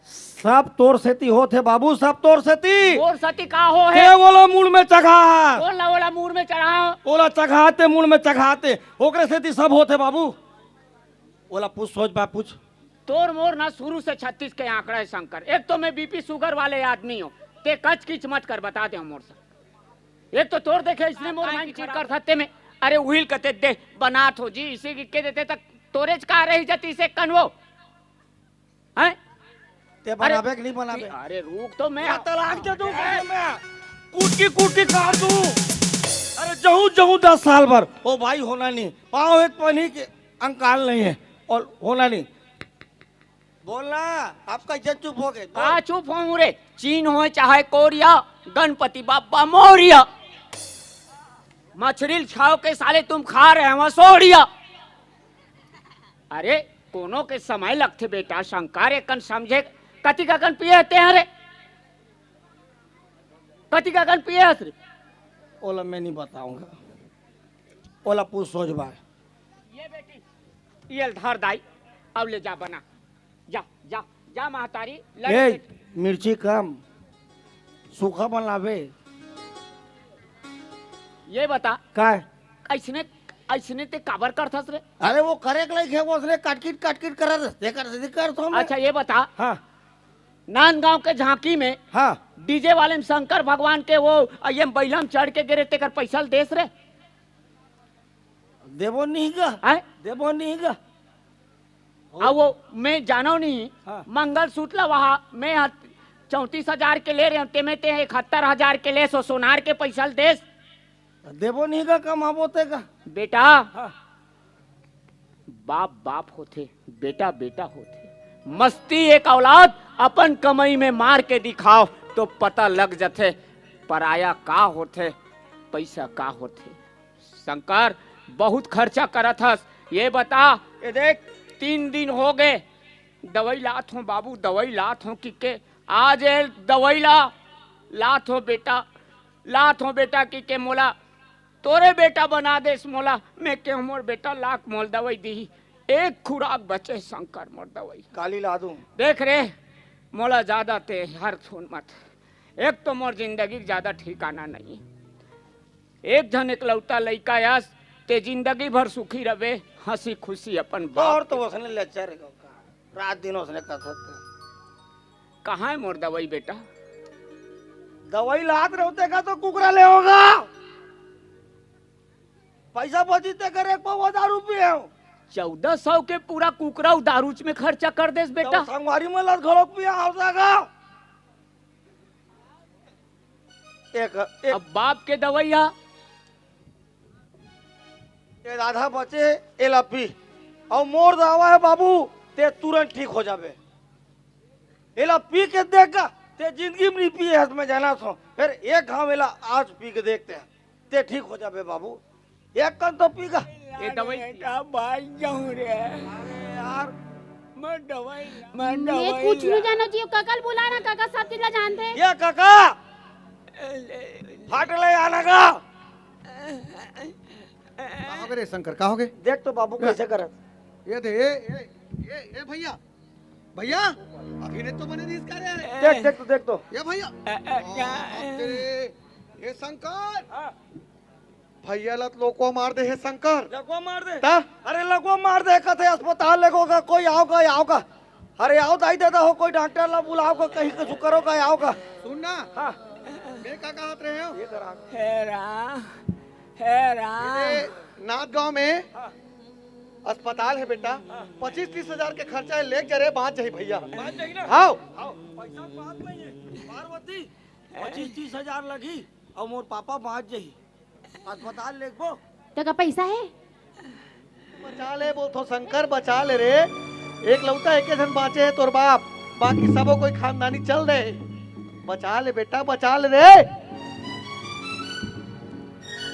सब तोर सेती होत हे बाबू, सब तोर सेती। तोर सेती का हो हे? ते ओला मूड़ में चघा। कौन ला ओला मूड़ में चढ़ाओ? ओला चघाते, मूड़ में चघाते, ओकरे सेती सब होत हे बाबू। ओला पूछ, सोच बा पूछ। तोर मोर ना शुरू से छत्तीस के आंकड़ा है शंकर। एक तो मैं बीपी शुगर वाले आदमी हूँ, ते कच किच मत कर, बता दे मोर से। एक तो तोर देखे इसने मोर माइंड ठीक कर सकते में। अरे उहिल कते दे बनात हो जी, इसे के देते तक तोरेच का रही जती से कनवो। हैं? ते अरे, बनाबे कि नहीं बनाबे? अरे रुक तो मैं। या तलाक दे दूं, ए! मैं कुटकी कुटकी काट दूं। अरे जहूं जहूं दस साल भर। ओ भाई होना नहीं। पाँव एक पानी के अंकाल नहीं है। और होना नहीं। बोलना, आप कैसे चुप हो गए? बोल। का चुप हों रे? चीन हो चाहे कोरिया, गणपति बाबा मौर्य। मछरी छाव के साले तुम खा रहे हो सोड़िया। अरे कोनो के समय लगथे बेटा, शंकर एकन समझे, कतिक अकन पिए हते हैं रे? कतिक अकन पिए हस रे? ओला मैं नहीं बताऊंगा, ओला पूछ सोच बा। ये बेटी, ये धर दाई, अब ले जा बना, जा, जा, जा महतारी, लड़के ए, मिर्ची कम, सूखा बनाबे। ये बता, काय? ऐसने, ऐसने ते काबर करथस रे? अरे वो करे के लायक है, वो उसने काटकिट, काटकिट करत, ते कर, ते कर तो हम। अच्छा, ये बता, हाँ। नांदगांव के झांकी में हाँ। डीजे वाले में शंकर भगवान के वो ये बैला में चढ़ के गिरे, तेकर पैसा ल देस रे? देबो नहीं गा। हैं? देबो नहीं गा। आ वो मैं जानो नहीं, हाँ। मंगलसूत्र ला वहा मैं ह-, चौंतीस हजार के ले रहे हूँ, ते में ते इकहत्तर हजार के ले सो सोनार के पैसा ल देस। देबो नहीं गा, कमाबो ते का। बेटा, हाँ। बाप बाप होथे, बेटा बेटा होथे। मस्ती एक औलाद अपन कमाई में मार के दिखाओ तो पता लग जथे पराया का होथे, पैसा का होथे। शंकर, बहुत खर्चा करत हस। ये बता, ये देख, तीन दिन हो गए, दवाई लात हों बाबू, दवाई लात हों कि के, आज ए दवाई ला, लात हों बेटा, लात हों बेटा कि के मोला, तोरे बेटा बना देस मोला। मैं के मोर बेटा लाख मोल दवाई दी, एक खुराक बचे शंकर मोर दवाई। काली ला दूं। देख रे, मोला ज्यादा ते हर सुन मत। एक तो मोर जिंदगी के ज्यादा ठिकाना नहीं। एक झन एकलौता लइका अस, ते जिंदगी भर सुखी रवे, हंसी खुशी अपन बाप तोर तो के। ओसने लेक्चर हे का? रात दिन ओसने कथत। कहाँ है मोर दवाई बेटा? दवाई लात रहते का तो कुकरा ले होगा। पैसा बची ते करे एक पौवा दारू पिए हो। चौदह सौ के पूरा कुकरा उ दारूच में खर्चा कर देस बेटा। तो संगवारी में लत घड़ोक पिया आवता का? एक, एक अब बाप के दवाई हा। ए आधा बचे, एला पी। अउ मोर दावा हे बाबू, ते तुरंत ठीक हो जाबे। एला पी के देख का, ते जिंदगी में नहीं पिए हस, मैं जाना थो। फिर एक घाव एला आज पी के देखते हैं, ते ठीक हो जाबे बाबू। एक कन तो पी का। ये दवाई बेटा, बाज जाऊं रे। अरे यार, मैं दवाई ला, मैं मैं दवाई कुछ ला। नहीं जानो जी, काका ल बुला ना, काका सब चीज ला जानथे। ये काका, फाट ले आना का। का हो गे रे शंकर, का हो गे? देख तो बाबू कैसे करत। ये दे, ए, ए, ए, ए भैया, भैया, अभी नहीं तो बने नहीं इसका रे। देख, देख तो, देख तो। ये भैया, ए, ए, क्या? बाप रे, ये शंकर। हाँ। भैया ला तो लोकवा मार दे हे शंकर। लगवा मार दे। ता? अरे लगवा मार दे, कथे अस्पताल लेगो का, कोई आओ का, आओ का। अरे आओ दाई दादा हो, कोई डॉक्टर ला बुलाओ का, कहीं कुछ करो का, आओ का। सुन ना। हाँ। मैं का कहत रहे हो? ये करा। हे राम, हे राम। ये नाथ गांव में हाँ। अस्पताल है बेटा, हाँ। पच्चीस तीस हजार के खर्चा है, लेके जा रे, बांच जाही भैया। बांच जाही ना? हाँ। आओ, पैसा बात नहीं है। पार्वती, पच्चीस तीस हजार लगी और मोर पापा बांच जाही। अस्पताल लेगबो। तेका पैसा है? बचा ले, बोलथो शंकर, बचा ले रे। एकलौता एके झन बांचे हे तोर बाप, बाकी सबो कोई खानदानी चल दे। बचा ले बेटा, बचा ले रे।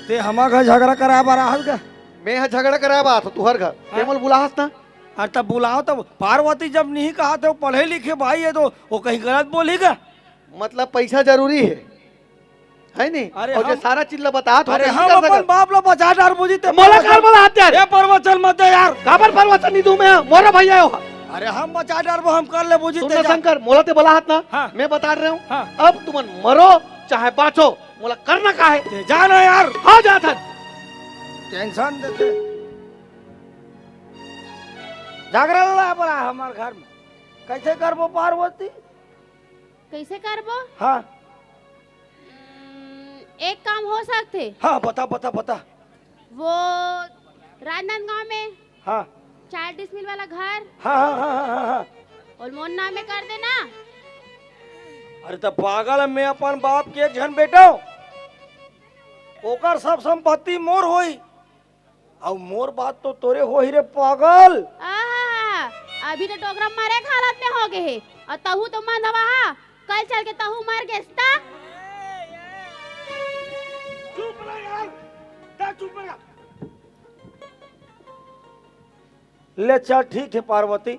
ते हमर घर झगड़ा कराय बर आहस गा? मैं ह झगड़ा कराय बर आथों तुहर घर, ते हाँ। मोला बुलाहस ना। अरे तब बुलाओ तब, पार्वती जब नहीं कहा थे, वो पढ़े लिखे भाई है तो वो कहीं गलत बोली गा? मतलब पैसा जरूरी है, है नी? अरे और जे हम, सारा चीज ला बतात हो, अरे कैसे हम कर अपन सकत? बाप ला बचा डारबो जी, ते मोला परवचन, कर बतात यार? ए परवचन मत दे यार। काबर परवचन नहीं दूं मैं? मोरा भैया हो। अरे हम बचा डारबो, हम कर लेबो जी, सुन ते ना जा। शंकर, मोला ते बलाहत ना, हाँ। मैं बतात रहे हूँ। हाँ। अब तुमन मरो चाहे बांचो, मोला करना का है? ते जा ना यार। हाँ, जात हन। टेंशन देथे। जागरण ला बड़ा हमर घर में। कैसे करबो पार्वती? कैसे करबो? हाँ। हम्म, एक काम हो सकथे। हाँ, बता, बता, बता। वो राजनांदगांव में हाँ। चार डिसमिल वाला घर हाँ, हाँ, हाँ, हाँ, हाँ, हाँ। ओला मोर नाम में कर देना। अरे त पागल, मैं अपन बाप के एक झन बेटा हूँ, ओकर सब संपत्ति मोर होई। अउ मोर बात तो तोरे होही रे पागल। आहा, अभी तो डोकरा मरे के हालत में हो गे हे, अउ तहू तो मंदवा हा, कल चल के तहू मर गेस ता। चुप रह यार, दा चुप रह। ले चल ठीक हे पार्वती,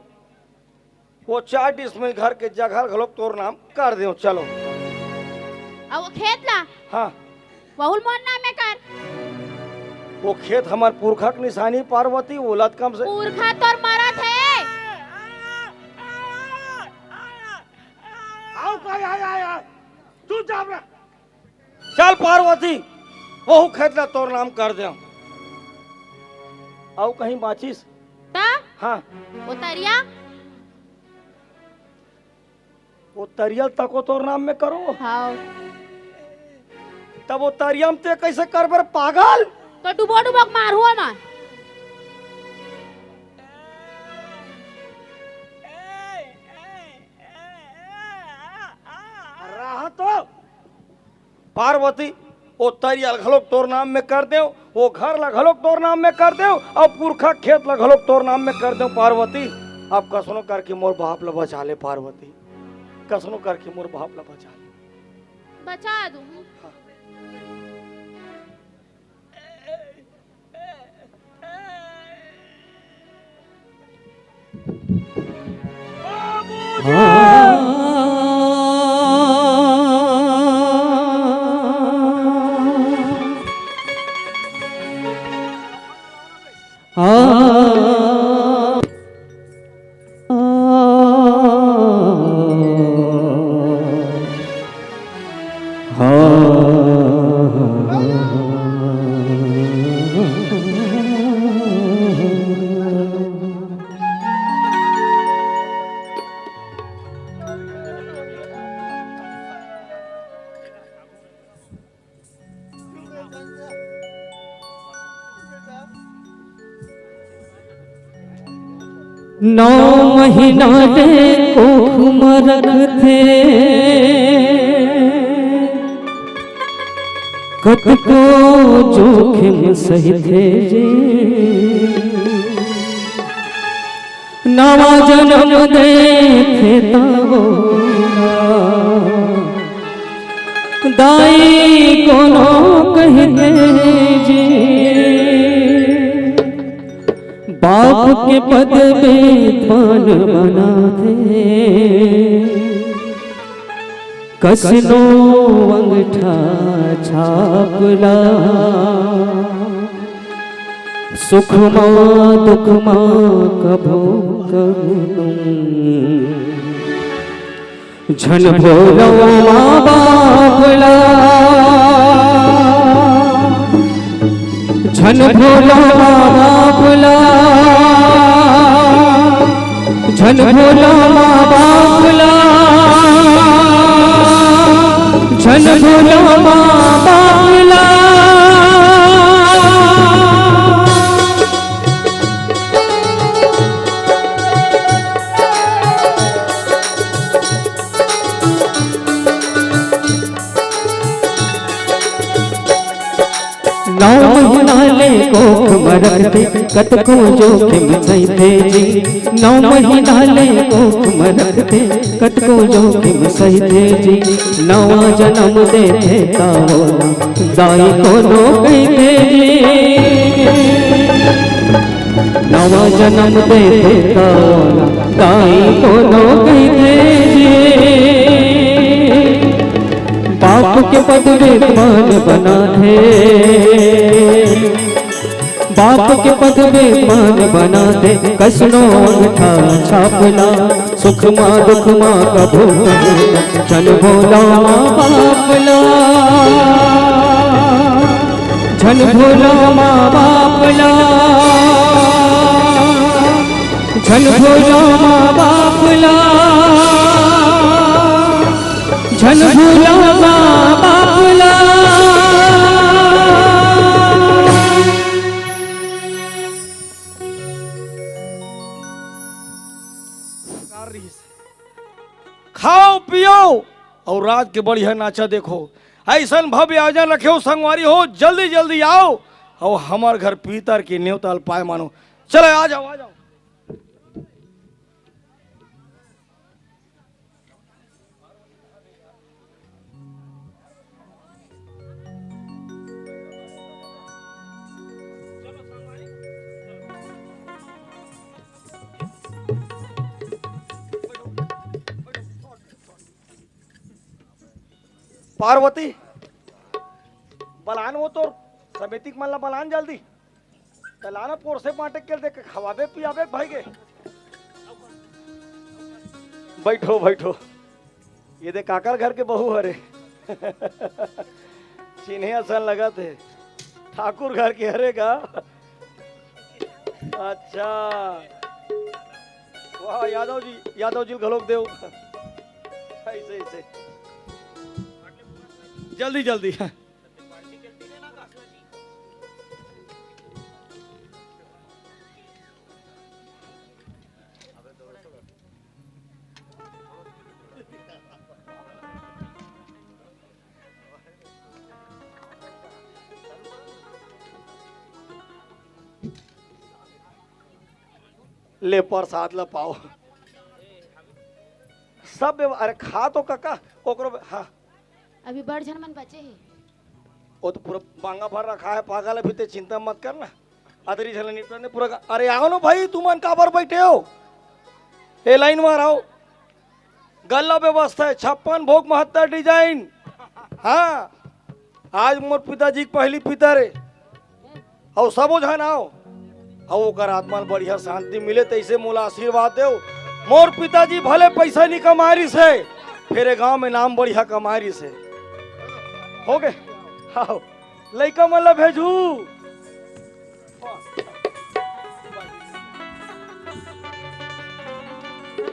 वो चार डिसमिल घर के जगह घलोक तोर नाम कर देव, चलो। अउ वो खेत ला? हाँ। वहू ल मोर नाम में कर। वो खेत हमर पुरखा के निशानी पार्वती, ओला त कम से पुरखा तोर मरत हे। आओ का, आय, आय, आय। चुपचाप रह। चल पार्वती, वहू खेत ला तोर नाम कर देव। अउ कहीं बांचिस? ता? हाँ। वो तरिया? वो तरिया ल तको तोर नाम में करो। हाँ। तब वो तरिया म ते कैसे करबे रे पागल? तो डुबो डुबो के मारहूँ मैं। रहा तो। पार्वती, वो तरिया ल घलोक तोर नाम में कर देव, वो घर ला घलोक तोर नाम में कर देव, अउ पुरखा खेत ला घलोक तोर नाम में कर देव। पार्वती, अब कसनो करके मोर बाप ला बचा ले पार्वती, कसनो करके मोर बाप ला बचा ले। बचा दूँ। हाँ। नौ महीना ले कोख म रखथे, कतको जोखिम सहिथे जी। नवा जनम देथे तवो ना दाई कोनो कहिथे जी। पाप के पद में पान बनाथे, कस नो अंगठा छाप ला। सुख मा दुख मा कभू कभू झन भूलव माँ बाप ला, झन भूलव माँ बाप ला, झन भूलव माँ बाप ला, झन भूलव माँ बाप ला। नौ महीना ले कोख म रखथे, कतको जोखिम सहिथे जी। नौ महीना ले कोख म रखथे, कतको जोखिम सहिथे जी। नवा जनम देथे त ओला दाई कोनो कहिथे जी। नवा जनम देथे त ओला दाई कोनो कहिथे जी। बाप के पद में मान बनाथे, बाप के पद में मान बनाथे, कस नो अंगठा छाप ला। सुख मा दुख मा कभू झन भूलव माँ बाप ला, झन भूलव माँ बाप ला, झन भूलव माँ बाप ला, झन भूलव माँ बाप ला। खाओ पियो अउ राज के बढ़िया नाचा देखो। अइसन भव्य आयोजन रखे हो संगवारी हो, जल्दी जल्दी आओ अउ हमर घर पीतर के नेवता ल पाय मानो। चलो आ जाओ, आ जाओ। पार्वती, बलान वो तोर समेतिक मन ला बलान जल्दी। त लाना पोरसे बांटे के दे के खवाबे पियाबे भाई के। बैठो, बैठो। ये दे काकर घर के बहू हरे। चिन्हे असन लगत हे। ठाकुर घर के हरे का? अच्छा। वाह, यादव जी, यादव जी घलोक देव। ऐसे, ऐसे। जल्दी, जल्दी। ले प्रसाद ला पाओ। सब व्यव-, अरे खा तो कका, ओकरो, हाँ। अभी बड़ झन मन बचे हे। वो तो पूरा बांगा भर रखा है पागल, अभी ते चिंता मत करना। अदरी झन निपटने पूरा का-, अरे आओ ना भाई, तुमन काबर बैठे हो? ए लाइन मार आओ। गल्ला व्यवस्था है, छप्पन भोग महत्ता डिजाइन। हाँ, आज मोर पिताजी के पहली पितर हे। अउ सबो झन आओ, अउ ओकर आत्मा ल बढ़िया शांति मिले, तइसे मोला आशीर्वाद देव। मोर पिताजी भले पइसा नी कमाए रिस हे, फेर ए गांव में नाम बढ़िया कमाए रिस हे। हो गे? आओ, लइका मन ल भेजू।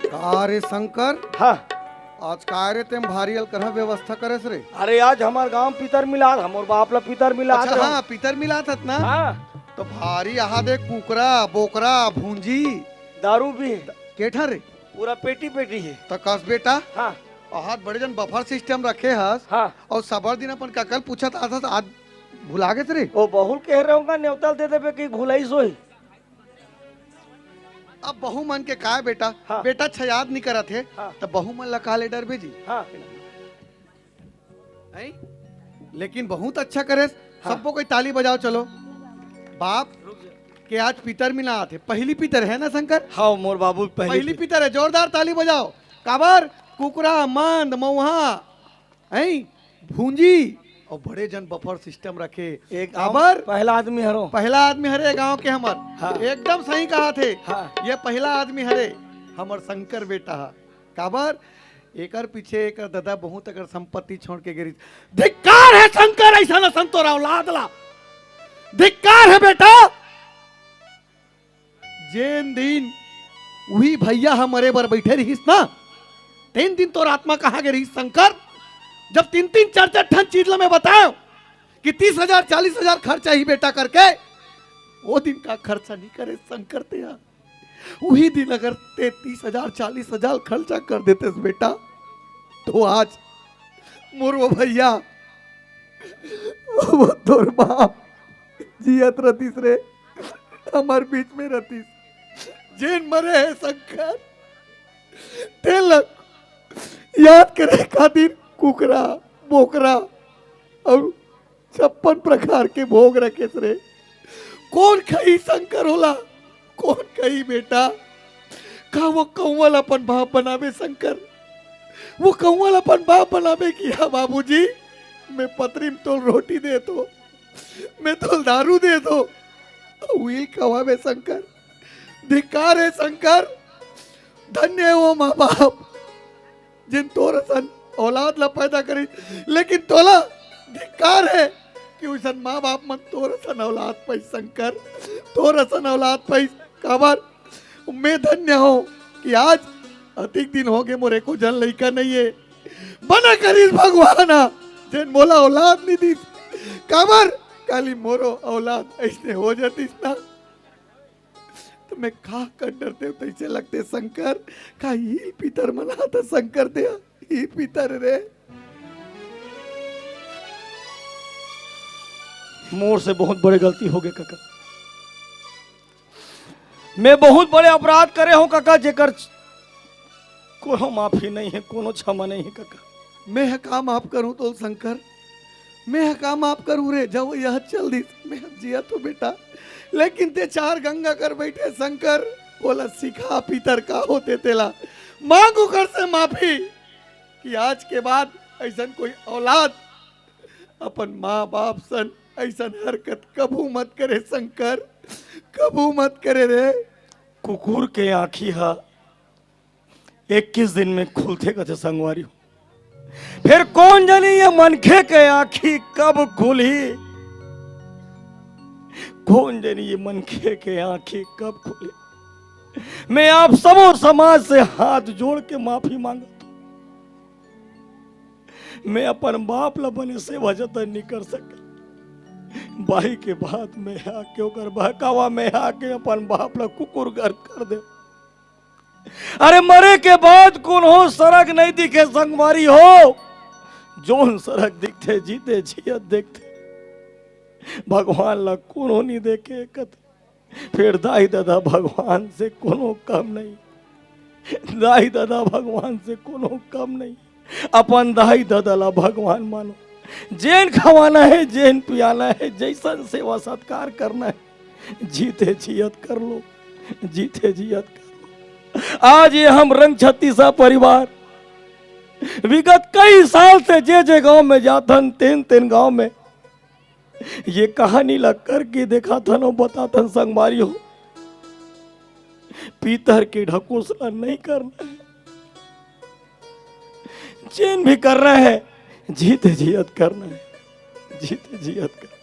का रे शंकर? हाँ। आज काय रे तेम भारी अलकरहा व्यवस्था करेस रे? अरे आज हमर गांव पितर मिलात, हमर बाप ला पितर मिलात अच्छा, रहो। हाँ, पितर मिलात हत ना? हाँ। तो भारी आहा दे कुकरा, बोकरा, भूंजी। दारू भी। केठा रे? पूरा पेटी पेटी हे। त कस बेटा? हाँ। आहा त बड़े जन बफर सिस्टम रखे हस। हाँ। अउ सबर दिन अपन कका ल पूछत आथस, आज भुला गेस रे? ओ बहू ल कहे रहों का नेवता ल दे देबे कि भुलाइस होही। अब बहू मन के काय बेटा, हाँ। बेटा अच्छा याद नी करत हे, हाँ। त बहू मन ला का ले डरबे जी? हाँ। हैं? लेकिन बहुत अच्छा करेस, हाँ। सबको कोई ताली बजाओ, चलो। बाप, रुक जा। के आज पितर मिला आथे। पहली पितर है ना शंकर? हाँ, मोर बाबू पहली पहली पितर। पितर है, जोरदार ताली बजाओ। काबर? कुकरा, मांद, मऊहा, हैं, भूंजी, और बड़े जन बफर सिस्टम रखे। एक काबर? पहला आदमी हरो। पहला आदमी हरे गांव के हमर। हाँ। एकदम सही कहा थे। हाँ। ये पहला आदमी हरे, हमर शंकर बेटा हा। काबर? एकर पीछे एकर ददा बहुत अगर संपत्ति छोड़ के गिरिस। धिक्कार है शंकर, ऐसा न संतोर औलाद ला। धिक्कार है बेटा। जेन दिन उही भैया ह मरे बर बैठे रहिस ना, तेन दिन तोर आत्मा कहाँ गे रहिस शंकर? जब तीन तीन चार चार ठन चीज ल मैं बतायो कि तीस हजार, चालीस हजार खर्चा ही बेटा करके, वो दिन का खर्चा नहीं करे शंकर तेहा। उही दिन अगर ते तीस हजार, चालीस हजार खर्चा कर देतेस बेटा, तो आज मोर वो भैया, वो तोर बाप जियत रतिस रे, हमर बीच में रतिस। जेन मरे है शंकर, तेला याद करे खातिर कुकरा, बोकरा और छप्पन प्रकार के भोग रखेस रे। कोन खई शंकर ओला? कोन खई बेटा? का वो कौआ ल अपन बाप बनाबे शंकर? वो कौआ ल अपन बाप बनाबे कि हाँ बाबूजी, मैं पतरी म तोल रोटी देत हों, मैं तोल दारू देत हों, उही ल खवाबे शंकर? धिक्कार है शंकर। धन्य है वो माँ बाप जेन तोर असन औलाद ला पैदा करिस, लेकिन तोला धिक्कार है कि उइसन माँ बाप मन तोर असन औलाद पाइस शंकर, तोर असन औलाद पाइस। काबर? मैं धन्य हों कि आज अतिक दिन होगे मोर एको झन लइका नइ हे। बने करिस भगवान ह, जेन मोला औलाद नइ दिस। काबर? काली मोरो औलाद अइसने हो जतिस ना, त मैं का कर डरतेंव तइसे लगथे शंकर। का इही ल पितर मनाथस शंकर तेहा? इही पितर रे। मोर से बहुत बड़े गलती होगे कका। मैं बहुत बड़े अपराध करे हों कका, जेकर कोनो माफी नइ हे, कोनो क्षमा नइ हे कका। मैं ह का माफ करहूं तोल शंकर? मैं ह का माफ करहूं रे? जब यह चल दिस, मैं ह जियत हों बेटा, लेकिन ते चार गंगा कर बइठे शंकर, ओला सिखा पितर का होथे तेला, मांग ओकर से माफी कि आज के बाद अइसन कोई औलाद अपन माँ बाप सन अइसन हरकत कभू मत करे शंकर, कभू मत करे रे। कुकुर के आँखी ह इक्कीस दिन में खुलथे कथे संगवारी हो। फेर कोन जनी ये मनखे के आँखी कब खुलही? कोन जनी ये मनखे के आँखी कब खुलही? मैं आप सबो समाज से हाथ जोड़ के माफी मांगत हों। मैं अपन बाप ला बने सेवा जतन नइ कर सके। बाई के बाद मैं आके ओकर बहकावा में आके अपन बाप ला कुकुर घर कर दे। अरे मरे के बाद कोनो सरग नइ दिखे संगवारी हो, जोन सरग दिखथे जीते जियत दिखथे। भगवान ला कोनो नइ देखे कथे। फेर दाई ददा भगवान से कोनो कम नइ, दाई ददा भगवान से कोनो कम नइ। अपन दाई ददा ला भगवान मानो, जेन खवाना हे, जेन पियाना हे, जइसन सेवा सत्कार करना हे, जीते जियत कर लो, जीते जियत कर लो। आज ये हम रंग छत्तीसा परिवार विगत कई साल से जे जे गांव में जाथन, तेन तेन गांव में ये कहानी ला करके देखाथन अउ बताथन संगवारी हो, पीतर के ढकोसला नइ करना हे। जेन भी करना हे, जीते जियत करना हे, जीते जियत करना।